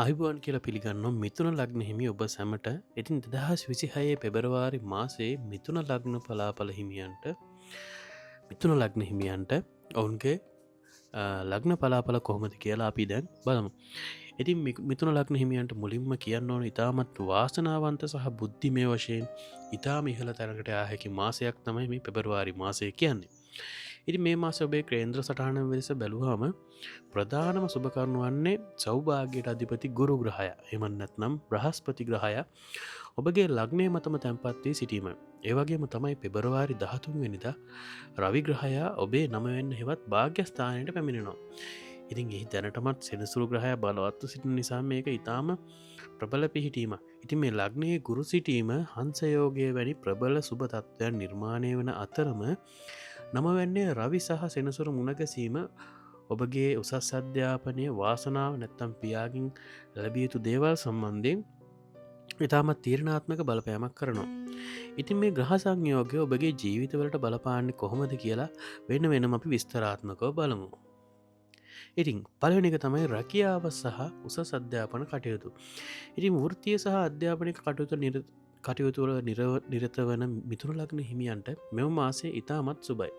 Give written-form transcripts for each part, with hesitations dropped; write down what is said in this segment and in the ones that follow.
ආයුබෝවන් කියලා පිළිගන්නවා මිථුන ලග්න හිමි ඔබ සැමට. ඉතින් 2026 පෙබරවාරි මාසයේ මිථුන ලග්න පලාපල හිමියන්ට මිථුන ලග්න හිමියන්ට ඔවුන්ගේ ලග්න පලාපල කොහොමද කියලා අපි දැන් බලමු. ඉතින් මිථුන ලග්න හිමියන්ට මුලින්ම කියන්න ඕන ඉතාමත් වාසනාවන්ත සහ බුද්ධිමය වශයෙන් ඉතාම ඉහළ තැනකට යා හැකි මාසයක් තමයි මේ පෙබරවාරි මාසය කියන්නේ. ඉතින් මේ මාසයේ ඔබේ කේන්ද්‍ර සටහන වෙලස බැලුවාම ප්‍රධානම සුබ කරුණ වන්නේ සෞභාග්‍යයට අධිපති ගුරු ග්‍රහය. එහෙම නැත්නම් බ්‍රහස්පති ග්‍රහය ඔබගේ ලග්නය මතම තැන්පත් වී සිටීම. ඒ වගේම තමයි පෙබරවාරි 13 වෙනිදා රවි ග්‍රහය ඔබේ නම වෙන්න හෙවත් භාග්‍යස්ථානයට පැමිණෙනවා. ඉතින් එහි දැනටමත් සෙනසුරු ග්‍රහය බලවත්ව සිටින නිසා මේක ඊටාම ප්‍රබල පිහිටීම. ඉතින් මේ ලග්නයේ ගුරු සිටීම හංස යෝගය වැනි ප්‍රබල සුබ තත්ත්වයන් නිර්මාණය වන අතරම නම වෙන්නේ රවි සහ සෙනසුරු මුණගැසීම ඔබගේ උසස් අධ්‍යාපනය වාසනාව නැත්තම් පියාගෙන් ලැබිය යුතු දේවල් සම්බන්ධයෙන් ඉතාමත් තීරණාත්මක බලපෑමක් කරනවා. ඉතින් මේ ග්‍රහ සංයෝගය ඔබගේ ජීවිතවලට බලපාන්නේ කොහොමද කියලා වෙන වෙනම අපි විස්තරාත්මකව බලමු. ඉතින් පළවෙනි එක තමයි රැකියාව සහ උසස් අධ්‍යාපන කටයුතු. ඉතින් වෘත්තීය සහ අධ්‍යාපනික කටයුතු වල නිරත වන මිථුන ලග්න හිමියන්ට මෙම මාසය ඉතාමත් සුබයි.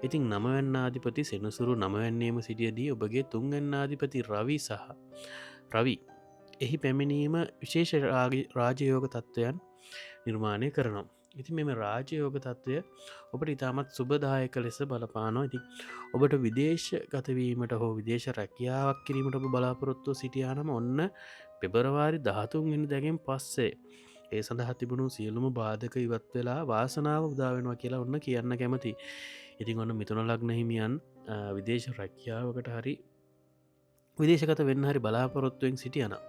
ඉතින් නවවැන්නාධිපති සෙනසුරු නවවැන්නේම සිටියදී ඔබගේ තුන්වැන්නාධිපති රවි සහ රවි එහි පැමිණීම විශේෂ රාජයෝග තත්ත්වයන් නිර්මාණය කරනවා. ඉතින් මෙම රාජයෝග තත්ත්වය ඔබට ඉතාමත් සුබදායක ලෙස බලපානවා. ඉතින් ඔබට විදේශ ගතවීමට හෝ විදේශ රැකියාවක් කිරීමට ඔබ බලාපොරොත්තුව සිටියා නම් ඔන්න පෙබරවාරි 13 වෙනිදාගෙන් පස්සේ ඒ සඳහා තිබුණු සියලුම බාධක ඉවත් වෙලා වාසනාව උදා වෙනවා කියලා ඔන්න කියන්න කැමති. ඉතින් ඔන්න මිථුන ලග්න හිමියන් විදේශ රැකියාවකට හරි විදේශගත වෙන්න හරි බලාපොරොත්තුවෙන් සිටියා නම්,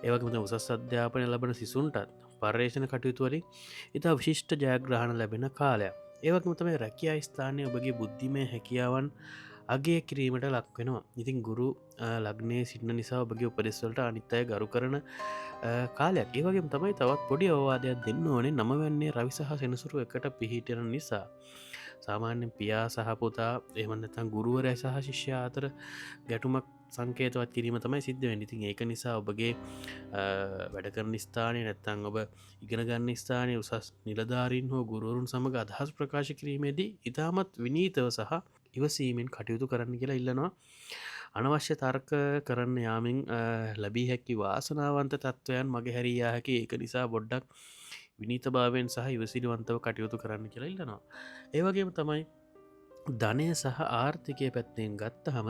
ඒ වගේම තමයි උසස් අධ්‍යාපනය ලබන සිසුන්ටත් පර්යේෂණ කටයුතු වලින් ඉතා විශිෂ්ට ජයග්‍රහණ ලැබෙන කාලයක්. ඒ වගේම තමයි රැකියා ස්ථානයේ ඔබගේ බුද්ධිමය හැකියාවන් අගය කිරීමට ලක් වෙනවා. ඉතින් ගුරු ලග්නයේ සිටින නිසා ඔබගේ උපදෙස් වලට අනිත් අය ගරු කරන කාලයක්. ඒ වගේම තමයි තවත් පොඩි අවවාදයක් දෙන්න ඕනේ. නම වෙන්නේ රවි සහ සෙනසුරු එකට පිහිටන නිසා සාමාන්‍යයෙන් පියා සහ පුතා එහෙම නැත්නම් ගුරුවරයා සහ ශිෂ්‍යයා අතර ගැටුමක් සංකේතවත් කිරීම තමයි සිද්ධ වෙන්නේ. ඉතින් ඒක නිසා ඔබගේ වැඩ කරන ස්ථානයේ නැත්නම් ඔබ ඉගෙන ගන්න ස්ථානයේ උසස් නිලධාරීන් හෝ ගුරුවරුන් සමග අදහස් ප්‍රකාශ කිරීමේදී ඉතාමත් විනීතව සහ ඉවසීමෙන් කටයුතු කරන්න කියලා ඉල්ලනවා. අනවශ්‍ය තර්ක කරන්න යාමෙන් ලැබිය හැකි වාසනාවන්ත තත්ත්වයන් මගහැරී යා හැකි. ඒක නිසා පොඩ්ඩක් විනීතභාවයෙන් සහ ඉවසිලිවන්තව කටයුතු කරන්න කියලා ඉල්ලනවා. ඒ වගේම තමයි ධනය සහ ආර්ථිකය පැත්තෙන් ගත්තහම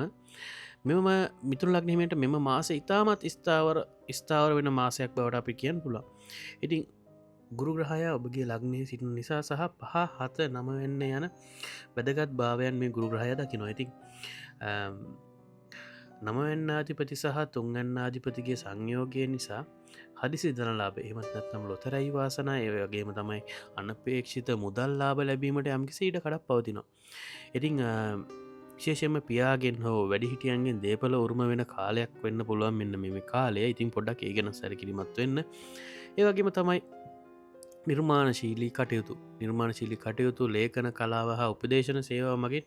මෙම මිථුන ලග්න හිමියන්ට මෙම මාසය ඉතාමත් ස්ථාවර වෙන මාසයක් බවට අපි කියන්න පුළුවන්. ඉතින් ගුරු ග්‍රහය ඔබගේ ලග්නයේ සිටින නිසා සහ 5 7 9 වෙන්න යන වැදගත් භාවයන් මේ ගුරු ග්‍රහය දකිනවා. ඉතින් නවවැන්නාධිපති සහ තුන්වැන්නාධිපතිගේ සංයෝගය නිසා හදිසි ධන ලාභ එහෙමත් නැත්නම් ලොතරැයි වාසනා, ඒ වගේම තමයි අනපේක්ෂිත මුදල් ලාභ ලැබීමට යම්කිසි ඉඩ කඩක් පවතිනවා. ඉතින් විශේෂයෙන්ම පියාගෙන් හෝ වැඩිහිටියන්ගෙන් දේපල උරුම වෙන කාලයක් වෙන්න පුළුවන් මෙන්න මේ කාලය. ඉතින් පොඩ්ඩක් ඒ ගැන සැලකිලිමත් වෙන්න. ඒ වගේම තමයි නිර්මාණශීලී කටයුතු ලේඛන කලාව හා උපදේශන සේවාව මගින්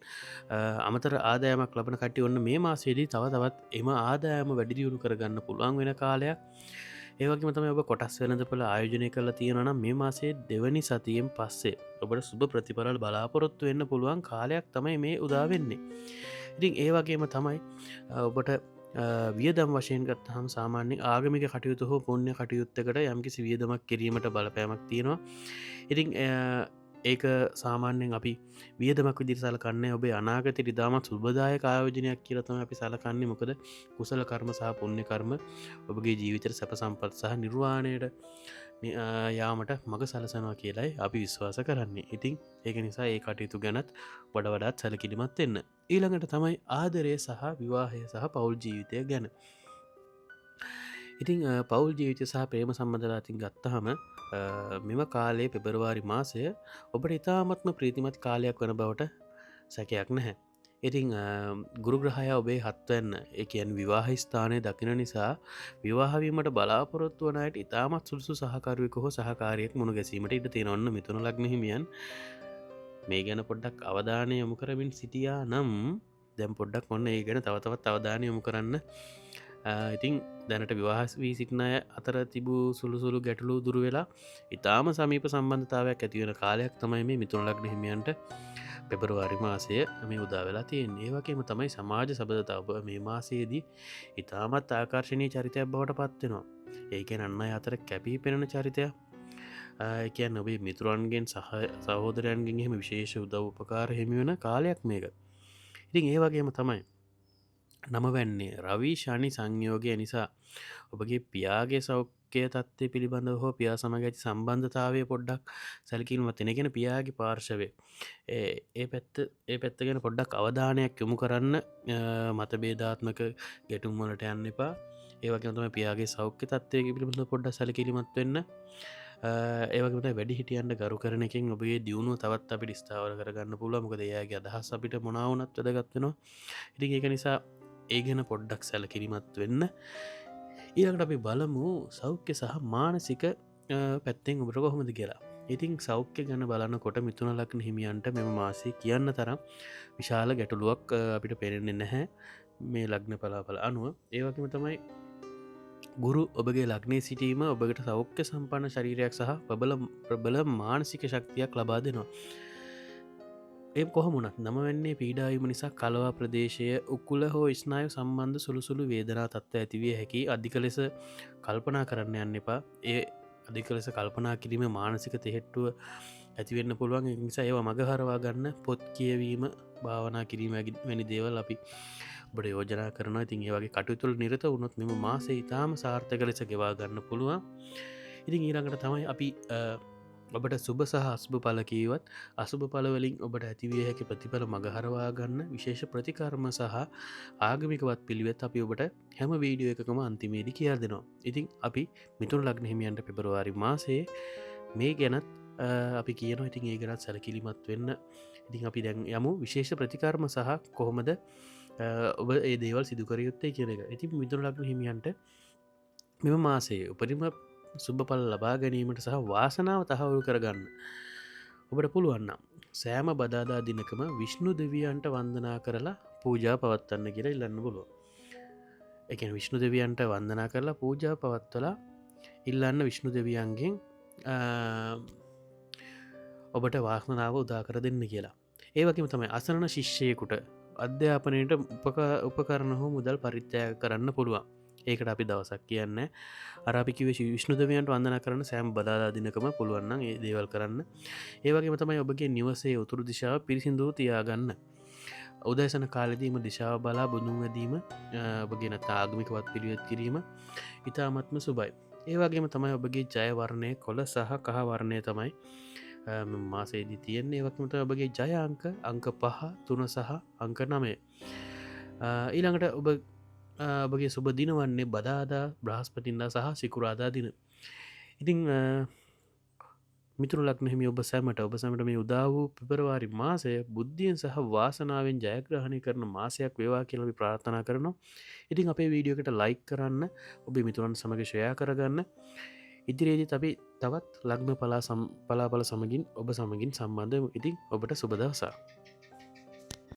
අමතර ආදායමක් ලබන කට්ටිය ඔන්න මේ මාසයේදී තව තවත් එම ආදායම වැඩි දියුණු කරගන්න පුළුවන් වෙන කාලයක්. ඒ වගේම තමයි ඔබ කොටස් වෙළඳපොළ ආයෝජනය කරලා තියෙනවා නම් මේ මාසයේ දෙවනි සතියෙන් පස්සේ ඔබට සුබ ප්‍රතිඵල බලාපොරොත්තු වෙන්න පුළුවන් කාලයක් තමයි මේ උදා වෙන්නේ. ඉතින් ඒ වගේම තමයි ඔබට වියදම් වශයෙන් ගත්තහම සාමාන්‍යයෙන් ආගමික කටයුතු හෝ පුණ්‍ය කටයුත්තකට යම්කිසි වියදමක් කිරීමට බලපෑමක් තියෙනවා. ඉතින් ඒක සාමාන්‍යයෙන් අපි වියදමක් විදිහට සලකන්නේ ඔබේ අනාගතයට ඉතාමත් සුබදායක ආයෝජනයක් කියලා තමයි අපි සලකන්නේ. මොකද කුසල කර්ම සහ පුණ්‍ය කර්ම ඔබගේ ජීවිතයට සැප සම්පත් සහ නිර්වාණයට යාමට මඟ සලසනවා කියලයි අපි විශ්වාස කරන්නේ. ඉතින් ඒක නිසා ඒ කටයුතු ගැනත් වඩ වඩාත් සැලකිලිමත් වෙන්න. ඊළඟට තමයි ආදරය සහ විවාහය සහ පෞල් ජීවිතය ගැන. ඉතින් පෞල් ජීවිතය සහ ප්‍රේම සම්බන්ධතා අතින් ගත්තහම මෙම කාලයේ පෙබරවාරි මාසය ඔබට ඉතාමත්ම ප්‍රීතිමත් කාලයක් වන බවට සැකයක් නැහැ. ඉතින් ගුරු ග්‍රහය ඔබේ හත්වැන්න, ඒ කියන්නේ විවාහ ස්ථානය දකින නිසා විවාහ වීමට බලාපොරොත්තු වන අයට ඉතාමත් සුදුසු සහකරුවෙකු හෝ සහකාරියෙක් මුණ ගැසීමට ඉඩ තියෙනවා. ඔන්න මිථුන ලග්න හිමියන් මේ ගැන පොඩ්ඩක් අවධානය යොමු කරමින් සිටියා නම් දැන් පොඩ්ඩක් ඔන්න ඒ ගැන තව තවත් අවධානය යොමු කරන්න ඉතින් දැනට විවාහ වී සිටින අය අතර තිබූ සුළු සුළු ගැටලු දුරු වෙලා ඉතාම සමීප සම්බන්ධතාවයක් ඇති වෙන කාලයක් තමයි මේ මිථුන ලග්න හිමියන්ට පෙබරවාරි මාසය මේ උදා වෙලා තියෙන්නේ. ඒ වගේම තමයි සමාජ සබඳතාව ඔබ මේ මාසයේදී ඉතාමත් ආකර්ශනීය චරිතයක් බවට පත් වෙනවා. ඒ කියන්නේ අන් අය අතර කැපී පෙනෙන චරිතයක්. ඒ කියන්නේ ඔබේ මිතුරන්ගෙන් සහ සහෝදරයන්ගෙන් එහෙම විශේෂ උදව් උපකාර හිමි වෙන කාලයක් මේක. ඉතින් ඒ වගේම තමයි නම වැන්නේ රවි ශනි සංයෝගය නිසා ඔබගේ පියාගේ සෞඛ්‍ය තත්ත්වය පිළිබඳව හෝ පියා සමග ඇති සම්බන්ධතාවය පොඩ්ඩක් සැලකිලිමත් වෙන. ඒ කියන්නේ පියාගේ පාර්ශවය ඒ පැත්ත ගැන පොඩ්ඩක් අවධානයක් යොමු කරන්න. මතභේදාත්මක ගැටුම් වලට යන්න එපා. ඒ වගේම තමයි පියාගේ සෞඛ්‍ය තත්ත්වය පිළිබඳව පොඩ්ඩක් සැලකිලිමත් වෙන්න. ඒ වගේම තමයි වැඩිහිටියන්ට ගරු කරන එකෙන් ඔබගේ දියුණුව තවත් අපිට ස්ථාවර කරගන්න පුළුවන්. මොකද එයාගේ අදහස් අපිට මොනවා වුණත් වැදගත් වෙනවා. ඉතින් ඒක නිසා ඒ ගැන පොඩ්ඩක් සැලකිලිමත් වෙන්න. ඊළඟට අපි බලමු සෞඛ්‍ය සහ මානසික පැත්තෙන් ඔබට කොහොමද කියලා. ඉතින් සෞඛ්‍ය ගැන බලනකොට මිථුන ලග්න හිමියන්ට මෙම මාසයේ කියන්න තරම් විශාල ගැටලුවක් අපිට පේන්නේ නැහැ මේ ලග්න පලාඵල අනුව. ඒ වගේම තමයි ගුරු ඔබගේ ලග්නයේ සිටීම ඔබට සෞඛ්‍ය සම්පන්න ශරීරයක් සහ ප්‍රබල මානසික ශක්තියක් ලබා දෙනවා. ඒ කොහොම වුණත් නම වෙන්නේ පීඩාවීම නිසා කලවා ප්‍රදේශය උකුල හෝ ස්නායු සම්බන්ධ සුළු සුළු වේදනා තත්ත්ව ඇතිවිය හැකි. අධික ලෙස කල්පනා කරන්න යන්න එපා. ඒ අධික ලෙස කල්පනා කිරීම මානසික තෙහෙට්ටුව ඇති වෙන්න පුළුවන්. ඒ නිසා ඒවා මගහරවා ගන්න පොත් කියවීම, භාවනා කිරීම වැනි දේවල් අපි ඔබට යෝජනා කරනවා. ඉතින් ඒ වගේ කටයුතු වල නිරත වුණොත් මෙම මාසය ඉතාම සාර්ථක ලෙස ගෙවා ගන්න පුළුවන්. ඉතින් ඊළඟට තමයි අපි ඔබට සුබ සහ අසුබ ඵල කීවත් අසුබ ඵල වලින් ඔබට ඇතිවිය හැකි ප්‍රතිඵල මගහරවා ගන්න විශේෂ ප්‍රතිකර්ම සහ ආගමික වත් පිළිවෙත් අපි ඔබට හැම වීඩියෝ එකකම අන්තිමේදී කියලා දෙනවා. ඉතින් අපි මිථුන ලග්න හිමියන්ට පෙබරවාරි මාසයේ මේ ගැනත් අපි කියනවා. ඉතින් ඒ ගැනත් සැලකිලිමත් වෙන්න. ඉතින් අපි දැන් යමු විශේෂ ප්‍රතිකර්ම සහ කොහොමද ඔබ ඒ දේවල් සිදු කර යුත්තේ කියන එක. ඉතින් මිථුන ලග්න හිමියන්ට මෙම මාසයේ උපරිම සුබ ඵල ලබා ගැනීමට සහ වාසනාව තහවුරු කරගන්න ඔබට පුළුවන් නම් සෑම බදාදා දිනකම විෂ්ණු දෙවියන්ට වන්දනා කරලා පූජා පවත්වන්න කියලා ඉල්ලන්න පුළුවන්. ඒ කියන්නේ විෂ්ණු දෙවියන්ට වන්දනා කරලා පූජා පවත්වලා ඉල්ලන්න විෂ්ණු දෙවියන්ගෙන් ඔබට වාසනාව උදා කර දෙන්න කියලා. ඒ වගේම තමයි අසරණ ශිෂ්‍යයෙකුට අධ්‍යාපනයට උපකරණ හෝ මුදල් පරිත්‍යාග කරන්න පුළුවන්. ඒකට අපි දවසක් කියන්නේ. අර අපි කිව්වේ විෂ්ණු දෙවියන්ට වන්දනා කරන සෑම බදාදා දිනකම පුළුවන් නම් ඒ දේවල් කරන්න. ඒ වගේම තමයි ඔබගේ නිවසේ උතුරු දිශාව පිරිසිදුව තියාගන්න. උදෑසන කාලෙදීම දිශාව බලා බුදුන් වැදීම, ඔබගේ නැත්නම් ආගමික වත් පිළිවෙත් කිරීම ඉතාමත්ම සුබයි. ඒ වගේම තමයි ඔබගේ ජය වර්ණය කොළ සහ කහ වර්ණය තමයි මේ මාසයේදී තියෙන්නේ. ඒ වගේම තමයි ඔබගේ ජය අංක, අංක 5, 3 සහ අංක 9. ඊළඟට ඔබගේ සුබ දින වන්නේ බදාදා, බ්‍රහස්පතින්දා සහ සිකුරාදා දින. ඉතින් මිථුන ලග්න හිමි ඔබ සැමට මේ උදා වූ පෙබරවාරි මාසය බුද්ධියෙන් සහ වාසනාවෙන් ජයග්‍රහණය කරන මාසයක් වේවා කියලා අපි ප්‍රාර්ථනා කරනවා. ඉතින් අපේ වීඩියෝ එකට ලයික් කරන්න, ඔබේ මිතුරන් සමග ෂෙයා කරගන්න. ඉදිරියේදීත් අපි තවත් ලග්න පලාපල සමගින් ඔබ සමගින් සම්බන්ධ වෙමු. ඉතින් ඔබට සුබ දවසක්.